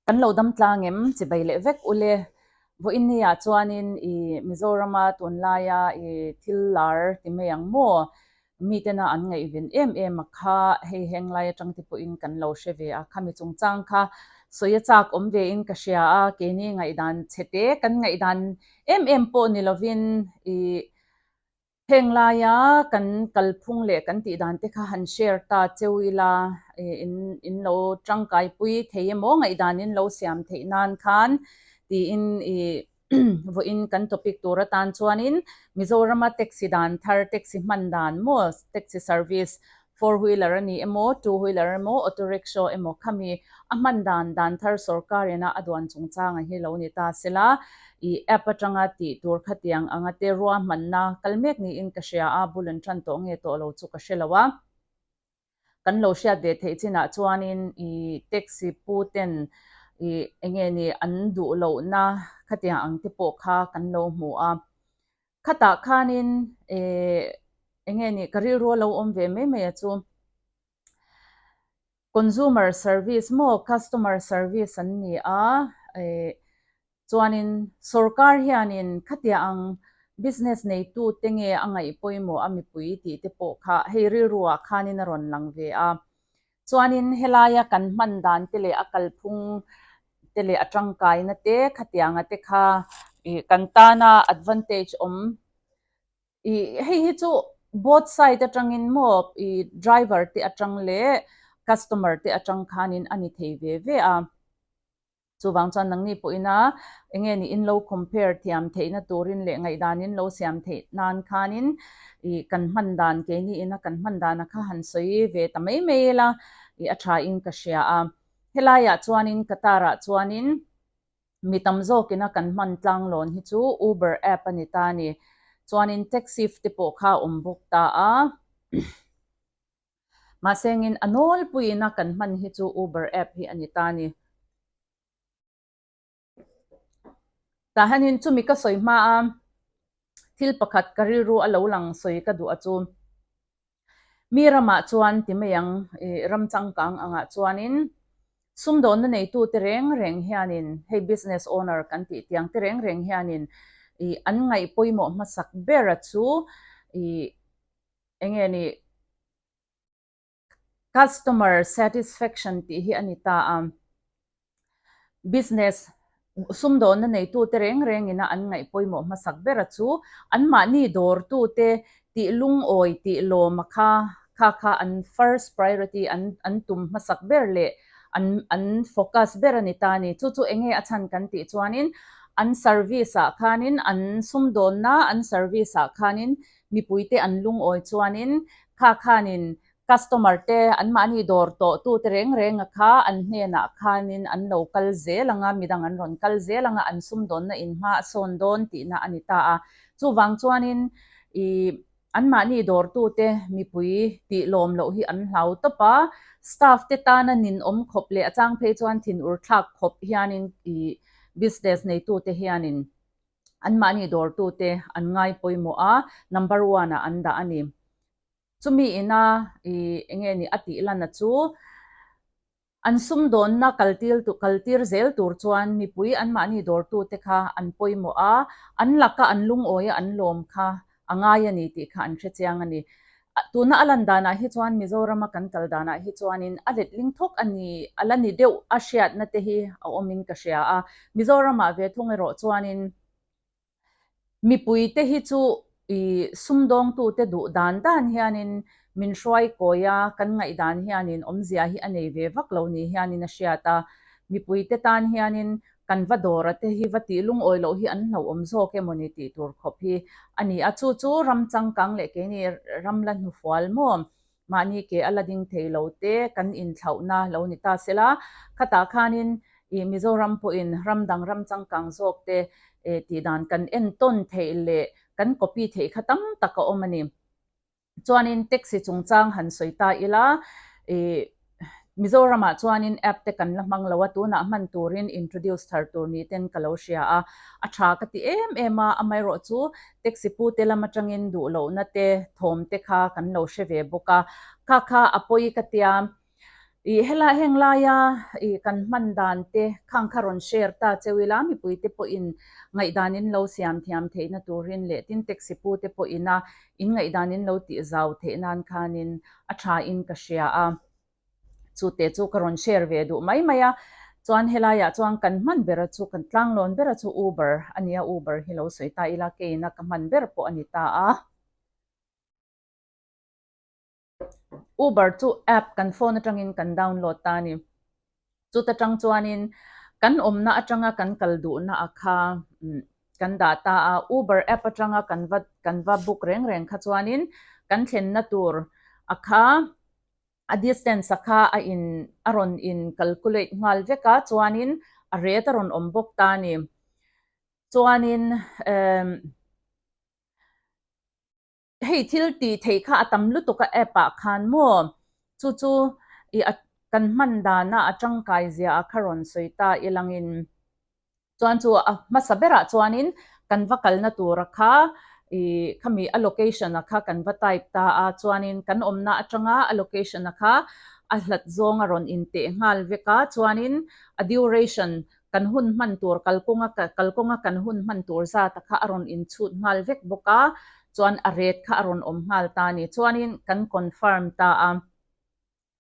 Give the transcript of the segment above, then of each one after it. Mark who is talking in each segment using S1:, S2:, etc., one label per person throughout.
S1: Kan lo dam tlang em? Chibai leh vek ule. Vawiin ni ah chuanin i Mizorama tunlaia i thil lar ti mai ang maw? Mitena an ngaihven em em a kha hei heng lai atang te pawhin kan lo hre ve a, khami chungchang kha sawi a chak awm ve in ka hria a, keini ngaihdan chhe te kan ngaihdan em em pawh ni lovin i Heng laia kan kalphung leh kan tih dan te kha han share ta cheu ila, in in lo tangkaipui thei emaw ngaihdan in lo siam theih nan khan tiin i vawiin kan topic tur atan chuanin Mizorama taxi dan thar, taxi hman dan maw, taxi service Four wheeler a ni emaw, two wheeler emaw, auto rickshaw emaw khami a hman dan dan thar sorkar ina a duan chungchanga hi lo ni ta sela, i app atanga tih tur khatiang anga te ruahmanna kal mek niin ka hria a, bul an tan tawh nge tawh lo chu ka hre lo a. Kan lo hriat ve theih chinah chuanin i taxi pu ten i enge ni an duh lohna khatiang ang te pawh kha kan lo hmu a. Khatah khanin eng nge ni ka rilru a lo awm ve mai mai a chu consumer service maw customer service an ni a chuanin sorkar hianin khatia ang business neitu te nge a ngaih pawimawh a mipui tih te pawh kha hei rilru ah khanin a rawn lang ve a. Chuanin helaia kan hman dan te leh a kalphung te leh a tangkaina te khatianga te kha ih kan tana advantage awm ih hei hi chu both side atangin maw ih driver te atang leh customer te atang khanin a ni thei ve ve a. Chuvang chuan nangni pawhina eng nge ni in lo compare thiam theihna turin leh ngaihdan in lo siam theih nan khanin ih kan hman dan keini ina kan hman dana kha han sawi ve ta mai mai ila ih a tha in ka hria a. Helaiah chuanin Qatar ah chuanin mi tam zawkina kan hman tlanglawn hi chu Uber app a ni ta a ni. Chuanin taxi te pawh kha a awm bawk ta a. Mahsengin a nawlpuiin a kan hman hi chu Uber app hi a ni ta a ni. Tah hianin chumi ka sawi hma a, thil pakhat ka rilru a lo lang sawi ka duh a chu. Mi ramah chuan ti mai ang, ram changkang angah chuanin sumdawnna neitute reng reng hianin hei business owner kan tih tiang te reng reng hianin ih an ngaih pawimawh hmasak ber a chu ih Eng nge ni customer satisfaction tih hi a ni ta a, business sumdawnna neitute reng rengina an ngaih pawimawh hmasak bera chu anmahni dawrtute tih lungawi tih lawma kha kha kha an first priority an an tum hmasak ber leh an an focus ber a ni ta a ni. Chu chu eng nge a chhan kan tih chuanin an service ah khanin an sumdawnna an service ah khanin Mipuite an lungawi chuanin kha khanin customer te anmahni dawr tawh tute reng renga kha an hnenah khanin an lo kal zel anga, midang an rawn kal zel anga an sumdawnna in hma a sawn dawn tihna a ni ta a. Chuvang chuanin ih anmahni dawrtute mipui tih lawm loh hi an hlau tawp a, staff te tana ninawm khawp leh a chang phei chuan thinur thlak khawp hianin ih business neitute hianin Anmahni dawrtute an ngai pawimawh a, number one ah an dah a ni. Chumi ina i eng nge ni a tih lan a chu an sumdawnna kaltil kaltir zel tur chuan mipui anmahni dawrtute kha an pawimawh a, an laka an lungawi a an lawm kha a ngai a ni tih kha an hre chiang a ni. Tuna a lan danah hi chuan Mizorama kan kal danah hi chuanin a letling thawk a ni, a la ni deuh a hriatna te hi a awmin ka hria a. Mizoramah ve thung erawh chuanin mipuite hi chu i sumdawngtute duh dan dan hianin min hruai kawi a, kan ngaihdan hianin awmzia hi a nei ve vak lo ni hianin a hriat a. Mipuite tan hianin Kan va dawra te hi va tih lungawi loh hi an hlauhawm zawk emaw ni tih tur khawp hi a ni a. Chu chu ram changkang leh keini ram la hnufual maw? Mahni ke a la ding thei lo te kan inthlauhna lo ni ta sela. Khatah khanin ih Mizoram pawhin ram dang ram changkang zawk te tih dan kan entawn theih leh kan copy theih kha tam tak a awm a ni. Chuanin taxi chungchang han sawi ta ila, ih Mizoramah chuanin app te kan la hmang lo a, tunah hman turin introduce thar tur ni ten ka lo hria a, a tha ka ti em em a, amaherawh chu taxi pu te lam atangin duh lohna te thawm te kha kan lo hre ve bawk a, kha kha a pawi ka tia. Ih helai heng laia ih kan hman dan te khang kha rawn share ta cheu ila mipuite pawhin ngaihdan in lo siam thiam theihna turin leh tin taxi pu te pawhina in ngaihdan in lo tih zau theih nan khanin a tha in ka hria a. Chute chu ka rawn share ve duh mai mai a, chuan helaiah chuan kan hman bera chu kan tlanglawn bera chu Uber a ni a, Uber hi lo sawi ta ila keina ka hman ber pawh a ni ta a. Uber chu app kan phone atangin kan download ta a ni. Chuta tang chuanin kan awmna atanga kan kal duhna a kha kan dah ta a, Uber app atanga kan va kan va book reng reng kha chuanin kan thlenna tur a kha a distance a kha a in a rawn in calculate nghal vek a chuanin a rate a rawn awm bawk ta a ni. Chuanin emm. Hei thil tih theih kha a tam lutuk a app ah khan maw? Chu chu i a kan hman dana a tangkai zia a kha rawn sawi ta ilangin chuan chu a hmasa berah chuanin kan va kalna tura kha i khami a location a kha kan va type ta a chuanin kan awmna atanga a location a kha a hlat zawng a rawn inteh nghal vek a chuanin a duration kan hun hman tur kalkawnga kalkawnga kan hun hman tur zat a kha a rawn inchhut nghal vek bawk a, chuan a rate kha a rawn awm nghal ta a ni. Chuanin kan confirm ta a,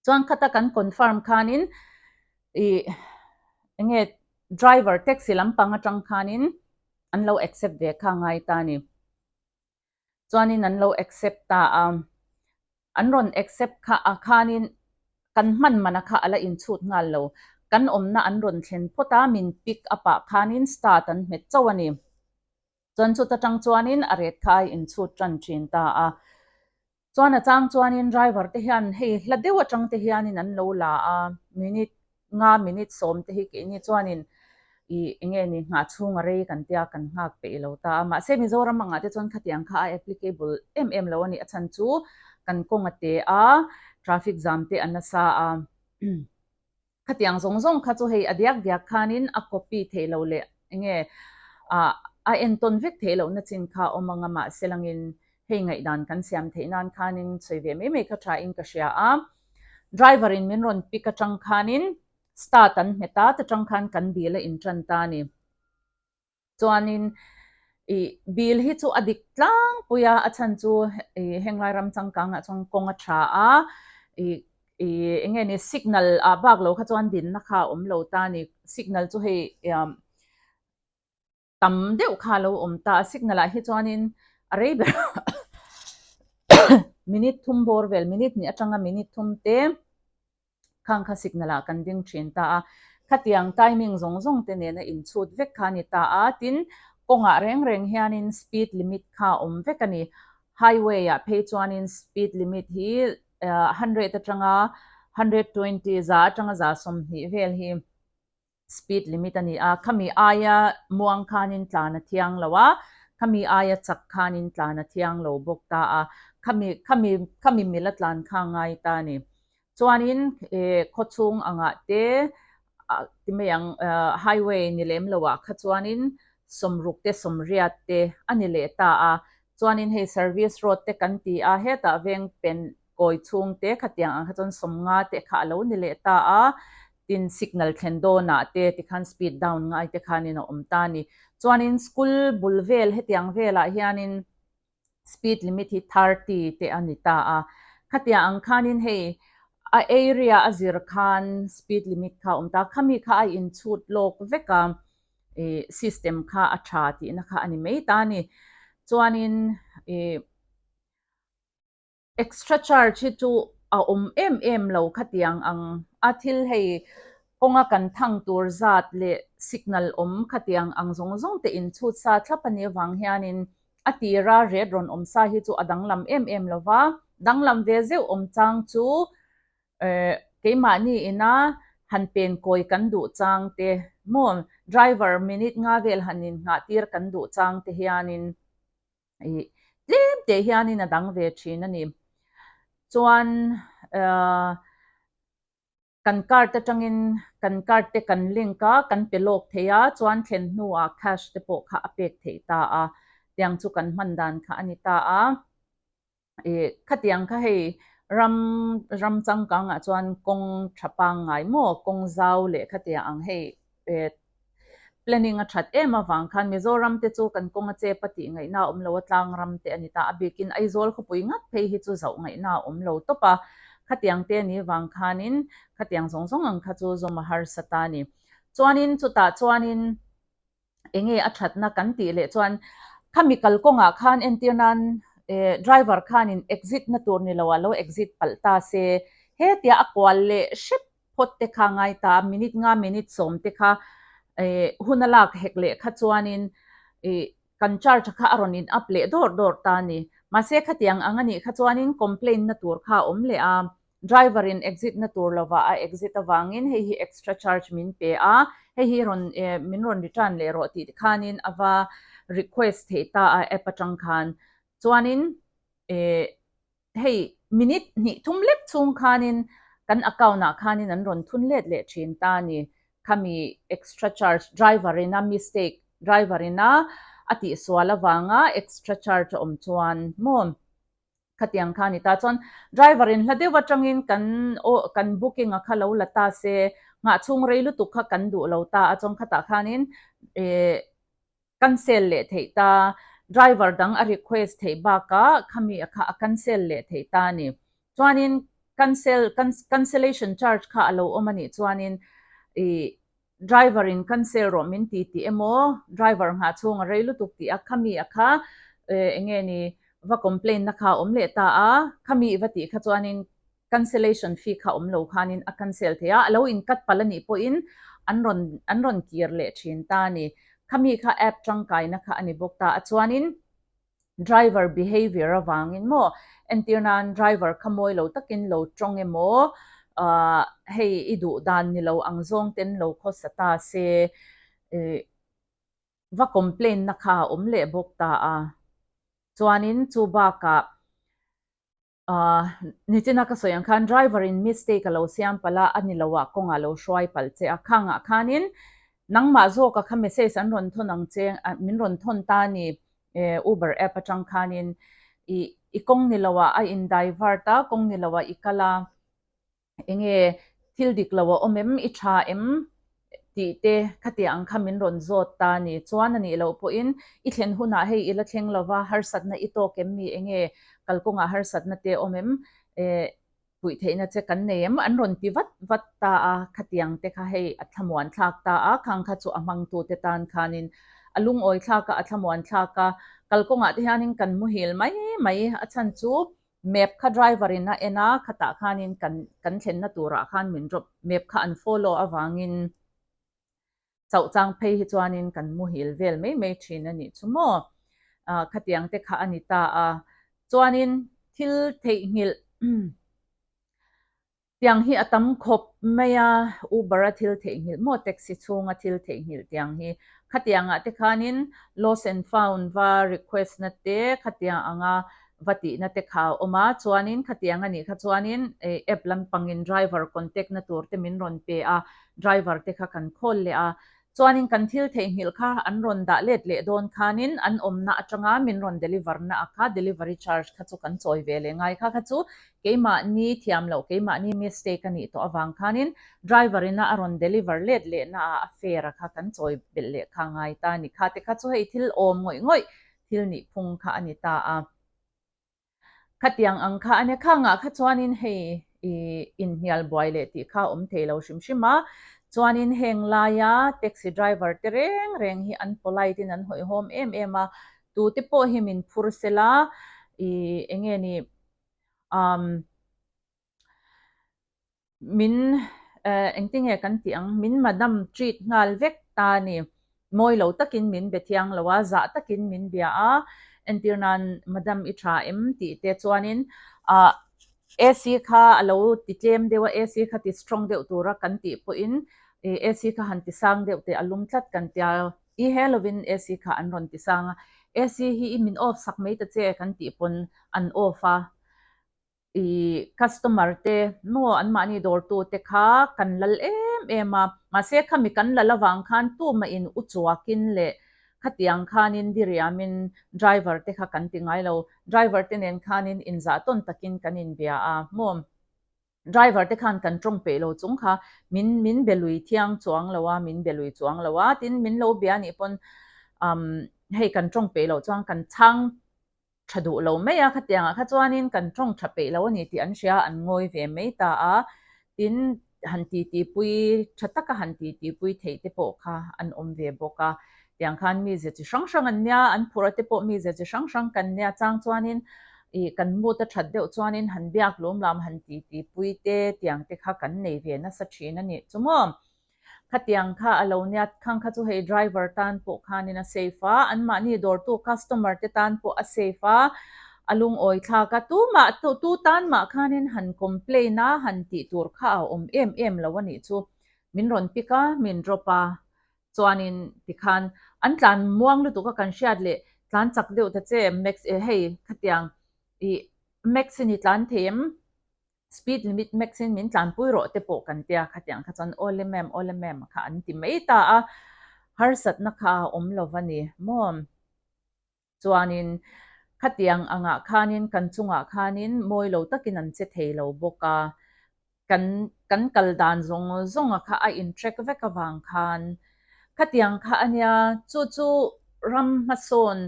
S1: chuan khata kan confirm khanin ih enge driver taxi lampang atang khanin an lo accept ve kha ngai ta a ni. Chuanin an lo accept ta a, an rawn accept kha a khanin kan hman mana kha a la inchhut nghal lo. Kan awmna an rawn thlen phawt a, min pick up ah khanin start an hmet chauh a ni. Chuan chuta tang chuanin a ret kha a inchhut tan thin ta a. Chuan a chang chuanin driver te hian hei hla deuh atang te hianin an lo la a, minute nga minute sawm te hi keini chuanin ih eng nge ni nghah chhung a rei kan tia kan nghak peih lo ta a. Mahse Mizoram angah te chuan khatiang kha a applicable em em lo a ni. A chhan chu kan kawng a te a, traffic jam te a nasa a. Khatiang zawng zawng kha chu hei a diak diak khanin a copy theih loh leh enge ah a entawn vek theih lohna chin kha a awm ang a, mahse langin hei ngaihdan kan siam theih nan khanin sawi ve mai mai kha tha in ka hria a. Driver in min rawn pick atang khanin start an hmet a, ta tang khan kan bill a intan ta a ni. Chuanin ih bill hi chu a dik tlangpui a, a chhan chu ih henglai ram changkangah chuan kawng a tha a, ih ih eng nge ni signal ah bak lo kha chuan dinna kha a awm lo ta a ni. Signal chu hei tam deuh kha a lo awm ta a, signal ah hi chuanin a rei ber minute thum bawr vel minute hnih atanga minute thum te. Khang kha signal ah kan ding thin ta a, khatiang timing zawng zawng te nena inchhut vek kha a ni ta a, tin kawngah reng reng hianin speed limit kha a awm vek a ni. Highway ah phei chuanin speed limit hi 100 atanga 120, za atanga za 20 vel hi speed limit a ni a, khami aia muang khanin tlan a thiang lo a, khami aia chak khanin tlan a thiang lo bawk ta a, khami khami khami mila tlan kha a ngai ta a ni. Chuanin eh khawchhung angah te ah ti mai ang ah highway ni lem lo ah kha chuanin sawmruk te sawmriat te a ni leh ta a, chuanin hei service road te kan ti a, hetah veng pen kawi chhung te khatiang ang kha chuan sawmnga te kha a lo ni leh ta a, tin signal thlen dawnah te tikhan speed down ngai te khanin a awm ta a ni. Chuanin school bul vel hetiang velah hianin speed limit hi 30 te a ni ta a, khatiang ang khanin hei a area a zir khan speed limit kha a awm ta a, khami kha a inchhut lawk vek a, ih system kha a tha tihna kha a ni mai ta a ni. Chuanin ih. Extra charge hi chu a awm em em lo khatiang ang a, thil hei kawnga kan thang tur zat leh signal awm khatiang ang zawng zawng te inchhut sa thlap a nih avang hianin a tira rate rawn awm sa hi chu a danglam em em lo va, danglam ve zeuh awm chang chu keimahni ina han pen kawi kan duh chang te maw driver minute nga vel han innghah tir kan duh chang te hianin Ih tlem teh hianin a dang ve thin a ni. Chuan ahh kan card atangin kan card te kan link a, kan pe lawk thei a, chuan thlen hnuah cash te pawh kha a pek theih ta a, tiang chu kan hman dan kha a ni ta a. Ih khatiang kha hei Ram ram changkangah chuan kawng tha pangngai maw, kawng zau leh khatia ang hei planning a that em avang khan Mizoram te chu kan kawng a chep a tih ngaihna a awm lo a, tlang ram te a ni ta. A bikin Aizawl khawpui ngat phei hi chu zauh ngaihna a awm lo tawp a, khatiang te a nih avang khanin khatiang zawng zawng ang kha chu zawm a harsa ta a ni. Chuanin chutah chuanin enge a thatna kan tih leh chuan khami kalkawngah khan entir nan driver khanin exit na tur ni loah lo exit palh ta se, hetia a kual leh hrep phawt te kha ngai ta, minute nga minute sawm te kha hun a lak hek leh kha chuanin kan charge kha a rawn in up leh dawr dawr ta a ni. Mahse khatiang ang a nih kha chuanin complaint na tur kha a awm leh a, driver in exit na tur lovah a exit avangin hei hi extra charge min pe a, hei hi rawn min rawn return leh rawh tih khanin a va request theih ta a app atang khan. Chuanin hei minute hnih thum lek chhung khanin kan account ah khanin an rawn thun let leh thin ta a ni. Khami extra charge driver in a mistake driver in a a tihsual avanga extra charge a awm chuan maw khatiang kha a ni ta. Chuan driver in hla deuh atangin kan aw kan booking a kha lo la ta se nghah chhung rei lutuk kha kan duh lo ta a chuan khatah khanin eh Cancel leh theih ta, driver dang a request theih bakah khami a kha a cancel leh theih ta a ni. Chuanin cancel cancellation charge kha a lo awm a nih chuanin ih driver in cancel rawh min ti tih emaw driver nghah chhung a rei lutuk tih a khami a kha eng nge ni va complain na kha a awm leh ta a, khami va tih kha chuanin Cancellation fee kha awm lo khanin a cancel thei a, a lo in cut palh a nih pawhin an rawn an rawn kir leh thin ta a ni. Khami kha app tangkaina kha a ni bawk ta a, chuanin driver behaviour avangin maw entir nan driver kha mawi lo takin lo tawng emaw ah hei i duh dan ni lo ang zawng ten lo khawsa ta se ih va complain na kha a awm leh bawk ta a, chuanin chu bakah. Nichina ka sawi ang khan driver in mistake a lo siam palh a, a ni lo ah kawng ah lo hruai palh che a, khang ah khanin nangmah zawk a kha message an rawn thawn ang che, min rawn thawn ta a ni Uber app atang khanin i i kawng ni lo ah a in divert a, kawng ni lo ah i kal a. Enge thil dik lo a awm em, i tha em tih te khatiang ang kha min rawn zawt ta a ni. Chuan a nih loh pawhin i thlen hunah hei i la thleng lova, harsatna i tawk em mi, enge kalkawngah harsatna te awm em, eh puih theihna che kan nei em an rawn ti vat vat ta a, khatiang te kha hei a thlamuan thlak ta a, khang kha chu a hmangtute tan khanin a lungawi thlak a, a thlamuan thlak a, kalkawngah te hianin kan muhil mai mai a chhan chu Map kha driver in a en a, khatah khanin kan kan thlenna turah khan min drop, map kha an follow avangin chauh chang phei hi chuanin kan muhil vel mai mai thin a nih chu maw. Ah khatiang te kha a ni ta a, chuanin thil theihnghilh Tiang hi a tam khawp mai a, Uber a thil theihnghilh maw taxi chhunga thil theihnghilh tiang hi. Khatiangah te khanin lost and found va request na te khatiang anga va tihna te kha a awm a, chuanin khatiang a nih kha chuanin app lampangin driver contact na tur te min rawn pe a, driver te kha kan call leh a, Chuanin kan thil theihnghilh kha an rawn dah let leh dawn khanin an awmna atanga min rawn deliver na a kha delivery charge kha chu kan chawi ve leh ngai kha kha chu keimahni thiam loh keimahni mistake a nih tawh avang khanin driver ina a rawn deliver let leh na ah a fare a kha kan chawi belh leh kha ngai ta a ni kha te kha chu hei thil awm ngawih ngawih thil nih phung kha a ni ta a. Khatiang ang kha a nia, khangah kha chuanin hei i inhnial buai leh tih kha a awm thei lo hrim hrim a, chuanin heng laia taxi driver te reng reng hi an polite in an hawihhawm em em a, tute pawh hi min phur sela i enge ni umm. Min engtinge kan tih ang, min madam treat nghal vek ta a ni. Mawi lo takin min be thiang lo a, zah takin min bia a, entir nan madam i tha em tih te chuanin ah AC kha a lo ti tlem deuh a, AC kha ti strong deuh tura kan tih pawhin AC kha han ti sang deuh teh a lum tlat kan tia, i he lovin AC kha an rawn ti sang a, AC hi i min off sak mai ta che kan tih pawn an off a. I customer te maw anmahni dawrtu te kha kan lal em em a, mahse khami kan lal avang khan tumah in u chuakin leh Khatiang khanin diriamin driver te kha kan ti ngai lo. Driver te nen khanin inzah tawn takin kan inbia a maw? Driver te khan kan tawng peih lo chung kha min min be lui thiang chuang lo a, min be lui chuang lo a, tin min lo bia nih pawn umm hei kan tawng peih loh chuan kan chhang tha duh lo mai a, khatiangah kha chuanin kan tawng tha peih lo a ni tih an hria a, an ngawi ve mai ta a, tin han titipui tha taka han titipui theih te pawh kha an awm ve bawk a, tiang khan mize chi hrang hrang an nia, an phurh a te pawh mize chi hrang hrang kan nia chang chuanin ih kan mood a that deuh chuanin han biak lawm lam han titipui te tiang te kha kan nei ve nasa thin a nih chu maw. Khatiang kha a lo nia, khang kha chu hei driver tan pawh khanin a safe a, anmahni dawrtu customer te tan pawh a safe a, a lungawi thlak a, tumah tu tan mah khanin han complain a, han tih tur kha a awm em em lo a nih chu. Min rawn pick a, min drop a, chuanin tikhan an tlan muang lutuk a kan hriat leh tlan chak deuh ta che max hei khatiang ih max i ni tlan thei em? Speed limit max in min tlanpui rawh te pawh kan tia khatiang kha chuan awle ma'am awle ma'am kha an ti mai ta a, harsatna kha a awm lo va ni maw? Chuanin khatiang angah khanin kan chungah khanin mawi lo takin an che thei lo bawk a, kan kan kal dan zawng zawnga kha a in track vek avang khan khatiang kha a nia chu chu ram hmasawn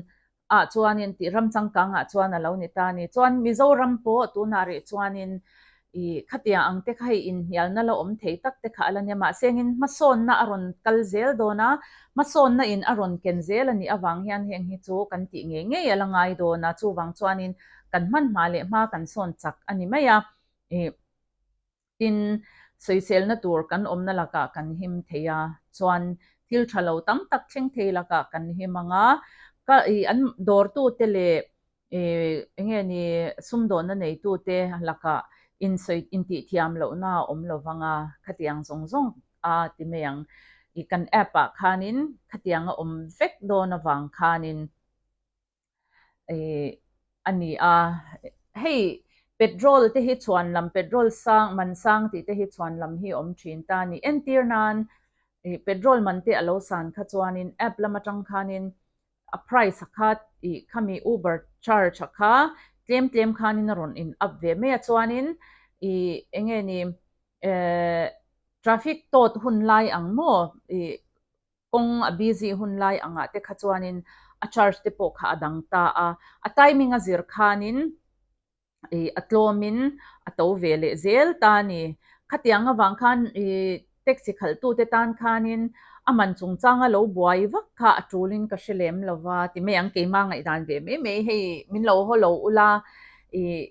S1: ah chuanin tih ram changkang ah chuan a lo ni ta a ni. Chuan Mizoram pawh tunah rih chuanin ih khatiang ang te kha hei inhnialna la awm thei tak te kha a la nia. Mahse engin hmasawnna a rawn kal zel dawn a, hmasawnna in a rawn ken zel a nih avang hian heng hi chu kan tih ngei ngei a la ngai dawn a, chuvang chuanin kan hman hma leh hma kan sawn chak a ni mai a. Ih. Tin, sawiselna tur kan awmna lakah kan him thei a, chuan thil tha lo tam tak thleng thei lakah kan him ang a, ka ih an dawrtute leh ih eng nge ni sumdawnna neitute lakah insawi intihthiam lohna a awm lo vang a, khatiang zawng zawng a ti mai ang. Ih kan app ah khanin khatiang a awm vek dawn avang khanin. Ih a ni a, hei petrol te hi chhuan lam petrol sang man sang tih te hi chhuan lam hi awm thin ta a ni. Entir nan ih petrol man te a lo san kha chuanin app lam atang khanin a price a kha ih khami uber charge a kha tlem tlem khanin a rawn in up ve mai a chuanin ih eng nge ni eh traffic tawt hun lai ang maw ih Kawng a busy hun lai angah te kha chuanin a charge te pawh kha a dang ta a, a timing a zir khanin ih a tlawmin a to ve leh zel ta a ni. Khatiang avang khan ih taxi khalhtute tan khanin a man chungchanga lo buai vak kha a tulin ka hre lem lo va ti mai ang, keimah ngaihdan ve mai mai hei min lo haw lo ula ih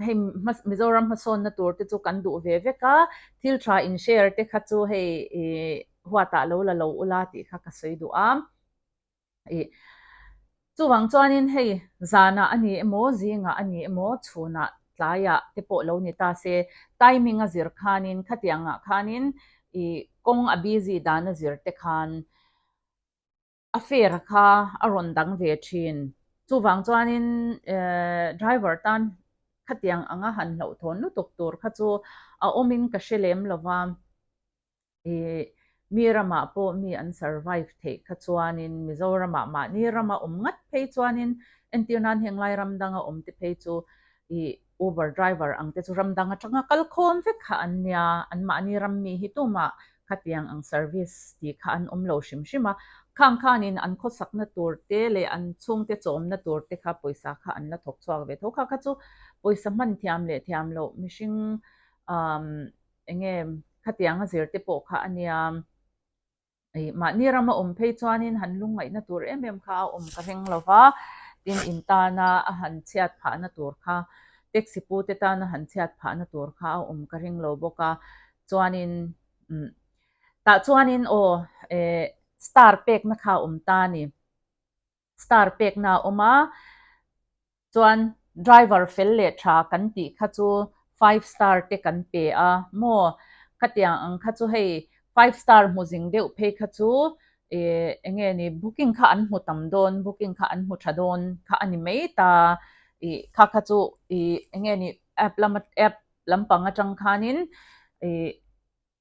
S1: Hei Mizoram hmasawnna tur te chu kan duh ve vek a, thil tha in share te kha chu hei huatah lo la lo ula tih kha ka sawi duh a. Chuvang chuanin hei zanah a ni emaw, zingah a ni emaw, chhunah tlaiah te pawh lo ni ta se, timing a zir khanin khatiangah khanin kawng a busy dan a zir te khan A fare kha a rawn dang ve thin. Chuvang chuanin driver tan khatiang anga han hlauhthawn lutuk tur kha chu a awmin ka hre lem lo va. Ih, mi ramah pawh mi an survive theih kha chuanin Mizoramah mahni rama awm ngat phei chuanin entir nan heng lai ram danga awm te phei chu ih Uber driver ang te chu ram dang atanga kal khawm vek kha an nia, anmahni ram mi hi tumah Khatiang ang service tih kha an awm lo hrim hrim a, khang khanin an khawsakna tur te leh an chhungte chawmna tur te kha pawisa kha an la thawk chhuak ve tho. Kha kha chu pawisa hman thiam leh thiam loh mihring umm eng nge khatiang a zir te pawh kha a nia. Ih mahni rama awm phei chuanin han lungngaihna tur em em kha a awm ka ring lo va, tin in tana a han chhiat phahna tur kha taxi pute tana han chhiat phahna tur kha a awm ka ring lo bawk a. Chuanin umm tah chuanin aw eh star pekna kha a awm ta a ni. Star pekna a awm a, chuan driver fel leh tha kan tih kha chu five star te kan pe a maw? Khatiang ang kha chu hei five star hmu zing deuh phei kha chu eh eng nge ni booking kha an hmu tam dawn, booking kha an hmu tha dawn kha a ni mai ta. Ih kha kha chu ih eng nge ni app lama app lampang atang khanin ih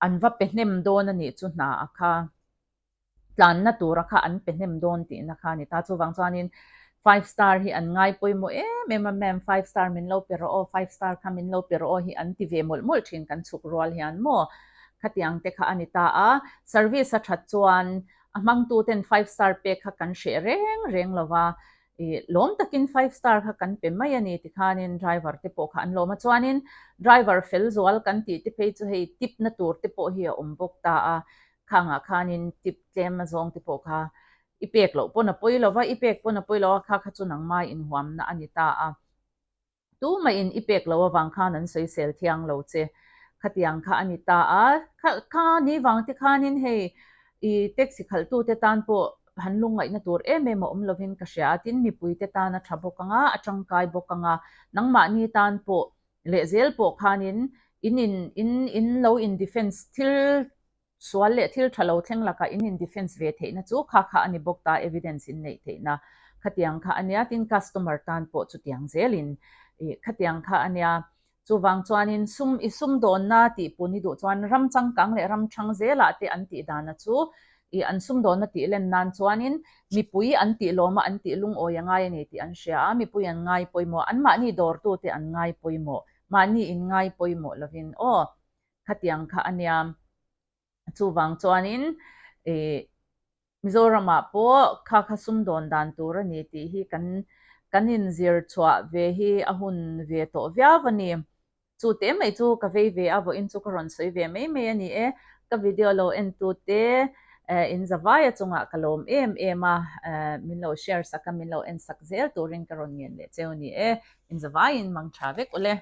S1: an va pe hnem dawn a nih chu hna a kha. Tlanna tura kha an pe hnem dawn tihna kha a ni ta. Chuvang chuanin five star hi an ngai pawimawh em em a, Ma'am five star min lo pe rawh aw, five star kha min lo pe rawh aw hi an ti ve mawlh mawlh thin kan chhuk rual hian maw? Khatiang te kha a ni ta a. Service a that chuan a hmangtu ten five star pek kha kan hreh reng reng lo va, i lawm takin five star kha kan pe mai a ni tikhanin driver te pawh kha an lawm a. Chuanin driver fel zual kan tih te phei chu hei tip na tur te pawh hi a awm bawk ta a, Khangah khanin tip tlem a zawng te pawh kha i pek loh pawn a pawi lo va, i pek pawn a pawi lo a, kha kha chu nangmah inhuamna a ni ta a. Tumahin i pek loh avang khan an sawisel thiang lo che. Khatiang kha a ni ta a. Kha kha ni vang te khanin hei i taxi khalhtute tan pawh han lungngaihna tur em em a awm lovin ka hria a, tin mipuite tan a tha bawk ang a, a tangkai bawk ang a, nangmahni tan pawh lehzel pawh khanin in in in in lo in defense thil Sual leh thil tha lo thleng lakah in in defense ve theihna chu kha kha a ni bawk ta, evidence in neih theihna khatiang kha a nia, tin customer tan pawh chutiang zelin ih khatiang kha a nia. Chuvang chuanin sum i sumdawnna tih pun i duh chuan ram changkang leh ram thang zelah te an tih dana chu ih an sumdawnna tih len nan chuanin mipui an tih lawma an tih lungawi a ngai a ni tih an hria a, mipui an ngai pawimawh, anmahni dawrtute an ngai pawimawh, mahni in ngai pawimawh lovin aw. Khatiang kha a nia. Chuvang chuanin ih Mizoramah pawh kha kha sumdawn dan tur a ni tih hi kan kan inzir chhuah ve hi a hun ve tawh viau a ni. Chu te mai chu ka vei ve a, vawiin chu ka rawn sawi ve mai mai a ni e. Ka video lo en tu te in zavaia chungah ka lawm em em a, min lo share sak a, min lo en sak zel turin ka rawn ngen leh cheu a ni e. In zavaiin mang tha vek ule.